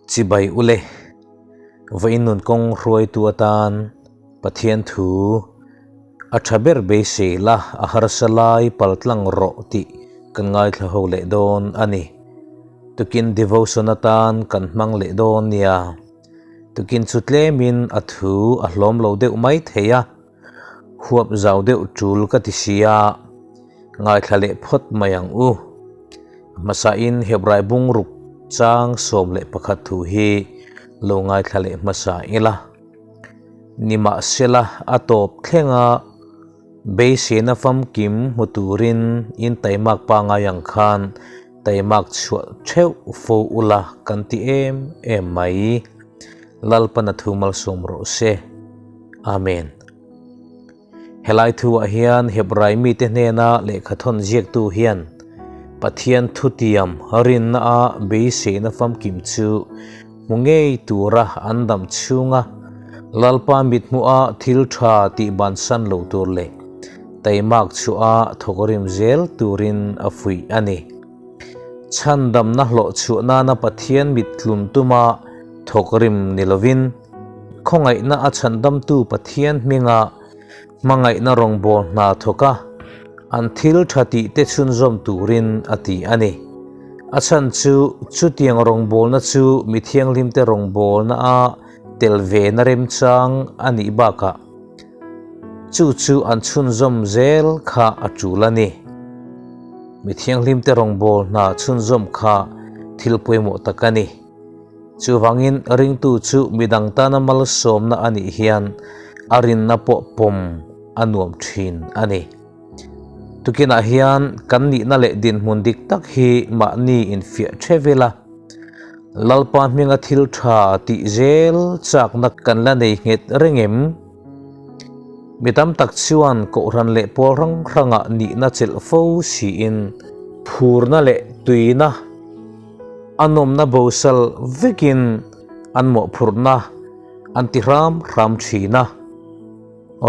Chibai ule, vawiin nun kawng hruaitu atan Pathian thu a tha ber beisei la a harsa lai paltlang rawh tih kan ngaithla ho leh dawn a ni. Tukin devotion atan kan hmang leh dawn nia. Tukin chu tlemin a thu a hlawm lo deuh mai thei a. Huap zau deuh tul ka ti si a, ngaithla leh phawt mai ang u. Hmasain Hebrai bungruk chang 11 thu hi lo ngaithla leh hmasa ila. Nimahsela a tawp thlenga beiseina famkim hmu turin in taimak pangai ang khan taimak chhuah theuh fo ula kan ti em em mai. Lalpan a thu malsawm rawh se. Amen. Helai thuah hian Hebrai mite hnena lehkhathawn ziaktu hian Pathian thutiam rinna a beiseina famkim chu hmu ngei tura an dam chhunga Lalpa mithmuha thil tha tih bansan lo tur leh taimak chhuah a thawkrim zel turin a fuih a ni. Chhandamna hlawh chhuah nana Pathian mittlun tuma thawkrim ni lovin, khawngaihna a chhandamtu Pathian hminga hmangaihna rawngbâwl hna thawk a, an thil tha tihte chhunzawm turin a ti a ni. A chhan chu chutiang rawngbâwlna chu mi thianghlimte rawngbâwlna a tel vena remchang a nih bakah chu chu an chhunzawm zel kha a tul a ni. Mi thianghlimte rawngbâwl hna chhunzawm kha thil pawimawh tak a ni. Chuvangin ringtu chu midang tana malsawmna a nih hian a rinna pawh pawm a nuam thin a ni. Tukinah hian kan nihna leh dinhmun dik tak hi mahni infiah theuh ila, Lalpa hminga thil tha tih zel chakna kan la nei nghet reng em? Mi tam tak chuan Kohhran leh pawl hrang hrangah nihna chelh fo siin phurna leh tuina, A nawmna bosal vekin an mawhphurhna an ti hram hram thin a,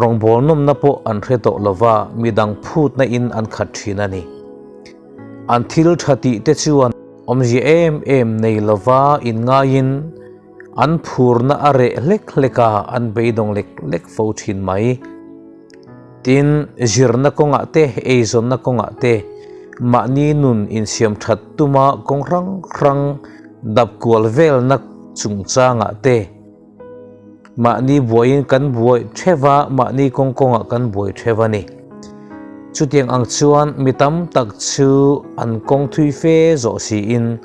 rawngbâwl nawmna pawh an hre tawh lova midang phutna in an khat thin a ni. An thil tha tih te chuan awmzia em em nei lova inngaiin an phurna a reh hlek hlek a, an beidawng lek lek fo thin mai. Tin, zirna kawngah te, eizawnna kawngah te, mahni nun insiam that tuma kawng hrang hrang dap kual velna chungchangah te, mahni buaiin kan buai theuh a, mahni kawng kawngah kan buai theuh a ni. Chutiang ang chuan mi tam tak chu an kawng thui fe zawh siin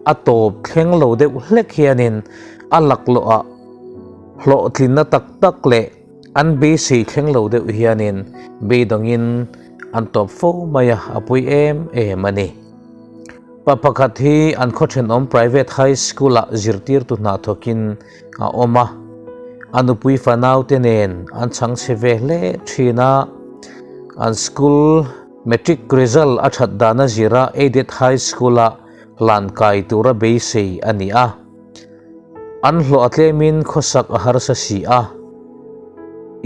a tawp thleng lo deuh hlek hianin a laklawhah hlawhtlinna tak tak leh An beisei thleng lo deuh hianin beidawngin an tawp fo mai a, a pui em em a ni. Pa pakhat hi an khaw thenawm private high school-ah zirtirtu hna thawkin a awm a, a nupui fanaute nen an chhang chhe ve hle thin a, an school matric result a that dan a zira aided high school-ah hlan kai tura beisei a ni a. An hlawh a tlemin khawsak a harsa si a,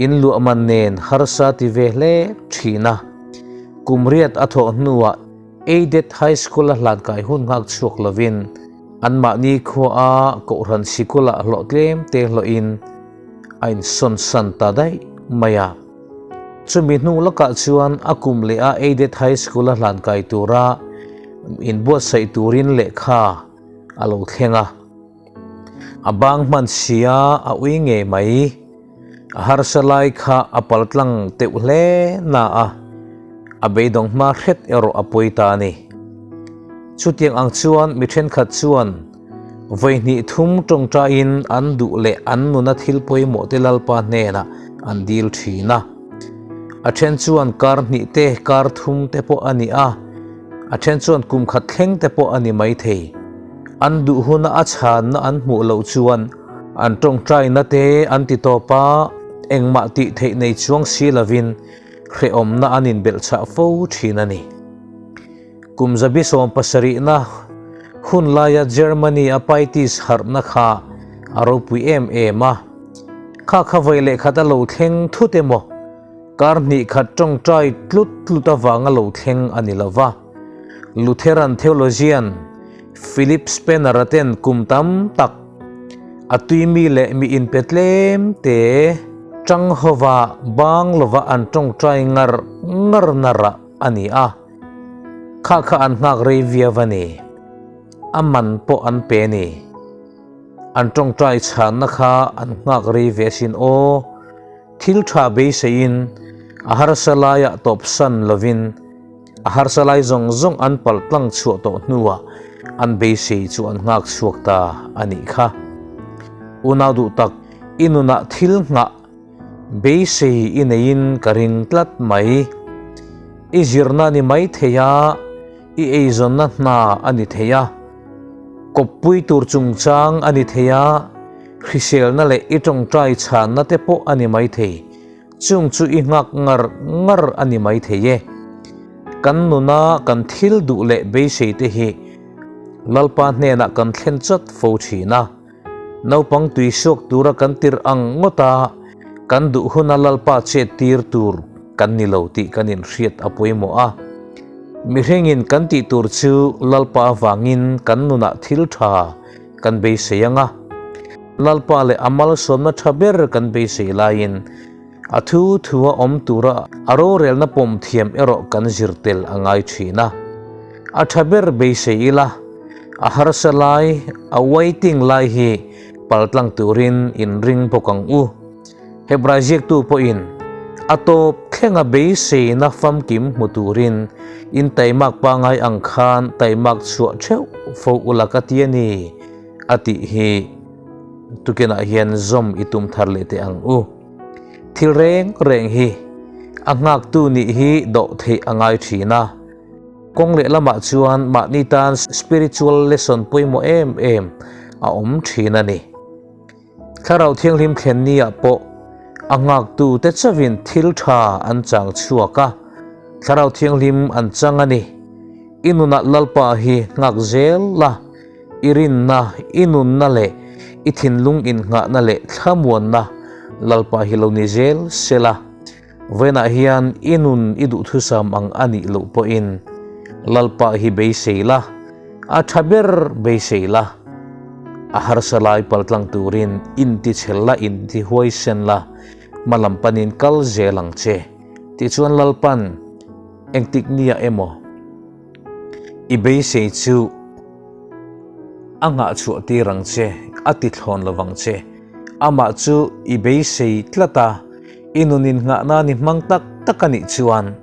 in luahman nen harsa ti ve hle thin a. Kum riat a thawh hnuah Aided High School a hlankai hun nghak chhuak lovin anmahni khuaa Kohhran sikulah hlawh tlem te hlawhin a insawn san ta daih mai a. Chumi hnu lakah chuan a kum leh a Aided High School a hlankai tura inbuatsaih turin lehkha a lo thleng a, a bang hman sia a ui ngei mai. A harsa lai kha a pal tlang teuh hle na a, a beidawng hma hret erawh a pawi ta a ni. Chutiang ang chuan mi thenkhat chuan vawi hnih thum tawngtaiin an duh leh an nuna thil pawimawh te Lalpa hnenah an dil thin a. A then chuan kar hnih te, kar thum te pawh a ni a. A then chuan kum khat thleng te pawh a ni maithei. An duh huna a chhanna an hmuh loh chuan an tawngtaina te an ti tawp a, engmah tih theih nei chuang si lovin hrehawmna an inbelhchhah fo thin a ni. Kum zabi 70na hun laia Germany a Paitis harhna kha a ropui em em a, kha kha vawi leh khat a lo thleng thut emaw? Kar hnih khat tawngtai tlut tlut avanga lo thleng a ni lo va. Lutheran theologian Philip Spener-a ten kum tam tak. A tuimi leh mi inpe tlem te tang hova bang lova an tawngtai ngar ngar na rah a ni a, kha kha an nghak rei viau a ni. A man pawh an pe ni. An tawngtai chhanna kha an nghak rei ve asin aw. Thil tha beiseiin a harsa laiah tawpsan lovin a harsa lai zawng zawng an palh tlang chhuah tawh hnuah an beisei chu an nghak chhuak ta a nih kha. Unau duh tak, i nunah thil nghah beisei i neiin ka ring tlat mai. I zirna a ni mai thei a, i eizawnna hna a ni thei a, kawppui tur chungchang a ni thei a, Hriselna leh i tawngtai chhanna te pawh a ni maithei. Chung chu i nghak ngar ngar a ni maithei e. Kan nuna kan thil duh leh beisei te hi Lalpa hnenah kan thlen chawt fo thin a. Naupang tui suak tura kan tirh ang ngawta kan duh huna Lalpa chet tir tur kan ni lo tih kan inhriat a pawimawh a. Mihringin kan tih tur chu Lalpa avangin kan nunah thil tha kan beisei ang a, Lalpa leh a malsawmna tha ber kan beisei laiin a thu thua awm tura a rorelna pawm thiam erawh kan zir tel a ngai thin a. A tha ber beisei ila, a harsa lai, a waiting lai hi paltlang turin inring bawk ang u. Hebrai ziaktu pawhin a tawp thlenga beiseina famkim hmu turin in taimak pangai ang khan taimak chhuah theuh fo ula ka ti a ni, a tih hi tukinah hian zawm i tum thar leh teh ang u. Thil reng reng hi a nghaktu nih hi dawh theih a ngai thin a. Kawng lehlamah chuan mahni tan spiritual lesson pawimawh em em a awm thin a ni. Thlarau Thianghlim thlen niah pawh a nghaktute chauhin thil tha an chang chhuak a, Thlarau Thianghlim an chang a ni. I nunah Lalpa hi nghak zel la, i rinna, i nunna leh i thinlung innghahna leh thlamuanna Lalpa hi lo ni zel se la. Vawiinah hian i nun i duhthusam ang a nih loh pawhin Lalpa hi beisei la, a tha ber beisei la, a harsa lai paltlang turin intichhel la, intihuaisen la, hma lam panin kal zel ang che. Tichuan Lalpan engtik nia emaw i beisei chu a nghahchhuah tir ang che, a tithlawn lo vang che. Amah chu i beisei tlat a. I nun innghah nan i hmang tak tak a nih chuan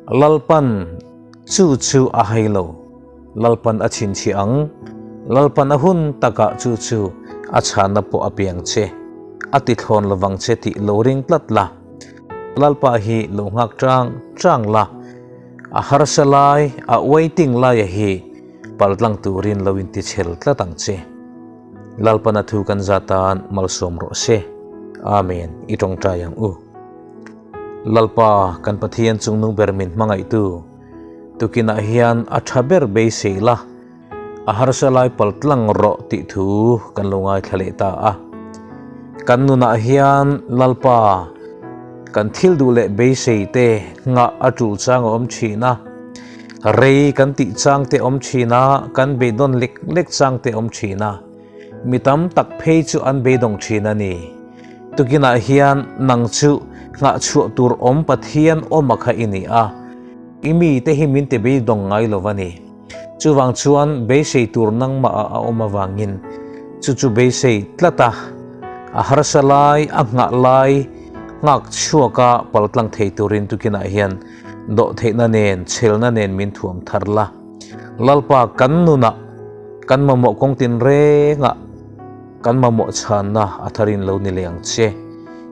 Lalpan chu chu a hai lo. Lalpan a chhinchhiah ang. Lalpan a hun takah chu chu a chhanna pawh a piang che. A ti thlawn lovang che tih lo ring tlat la. Lalpa hi lo nghak chang chang la. A harsa lai, a waiting laia hi paltlang turin lo intichhel tlat ang che. Lalpana thu kan za tan malsawm rawh se. Amen. I tawngtai ang u. Lalpa kan Pathian chungnung ber min hmangaihtu tukinah hian a tha ber beisei la, a harsa lai paltlang rawh tih thu kan lo ngaithla leh ta a. Kan nunah hian Lalpa kan thil duh leh beisei te nghah a tul chang a awm thin a. Rei kan tih chang te awm thin a, kan beidawn lek lek chang te awm thin a, mi tam tak phei chu an beidawng thin a ni. Tukinah hian nang chu nghah chhuah tur awm Pathian awma kha i ni a, i mite hi min ti beidawng ngai lo va ni. Chuvang chuan beisei tur nangmah ah a awm avangin chu chu beisei tlat a, a harsa lai, a nghah lai nghak chhuaka paltlang thei turin tukinah hian Dawhtheihna nen, chhelna nen min thuam thar la. Lalpa kan nunah, kan mamawh kawng tinrengah kan mamawh chhanna a tharin lo ni leh ang che.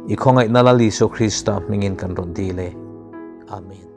I khawngaihna Lal Isua Krista hmingin kan rawn dil e. Amen.